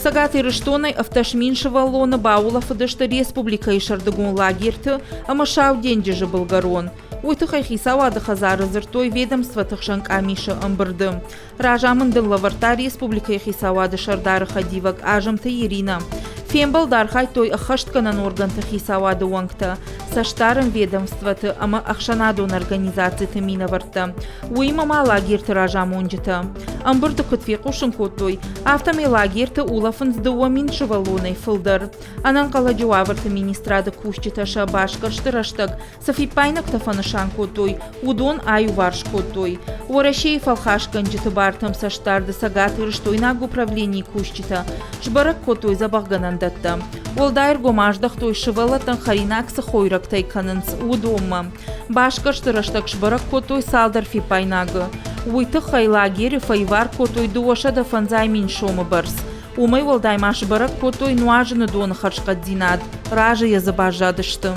Цӕгат Ирыстонӕй 17 000 сывӕллоны баулӕфыдысты республикӕйы сӕрдыгон лагерьты ӕмӕ Сау денджызы былгӕрон. Уый тыххӕй хицауады хӕдзары дзырдтой ведомствоты хсӕн къамисы ӕмбырды. Разамынд ын лӕвӕрдта республикӕйы хицауады сӕрдары хӕдивӕг Азымты Иринӕ. Фембӕлды архайдтой ӕххӕстгӕнӕн органты хицауады уӕнгтӕ, цӕстдарӕн ведомствоты ӕмӕ ӕхсӕнадон организациты минӕвӕрттӕ, уыимӕ ма лагерты разамонджытӕ. Ӕмбырды куыд фехъусын кодтой, афтӕмӕй лагерты улӕфынц 2000 сывӕллонӕй фылдӕр. Ӕнӕнхъӕлӕджы уавӕрты министрады кусджытӕ сӕ басгӕрсты рӕстӕг цы фиппаинӕгтӕ фӕнысан кодтой, уыдон аиуварс кодтой. Уӕрӕсейы фӕлхасгӕнджыты бартӕм цӕстдарды цӕгатирыстойнаг управленийы кусджытӕ сбӕрӕг кодтой дзӕбӕхгӕнӕндӕттӕ. Уӕлдай ӕргом аздӕхтой сывӕллӕттӕн хӕринаг цы хойрӕгтӕй кӕнынц, уыдонмӕ. Басгӕрсты рӕстӕг сбӕрӕг кодтой цалдӕр фиппаинагы. Уый тыххӕй лагеры фӕивар кодтой 250 000 сомы бӕрц. Уымӕй уӕлдай ма сбӕрӕг кодтой нуазыны доны хӕрзхъӕддзинад, разыйӕ дзы баззадысты.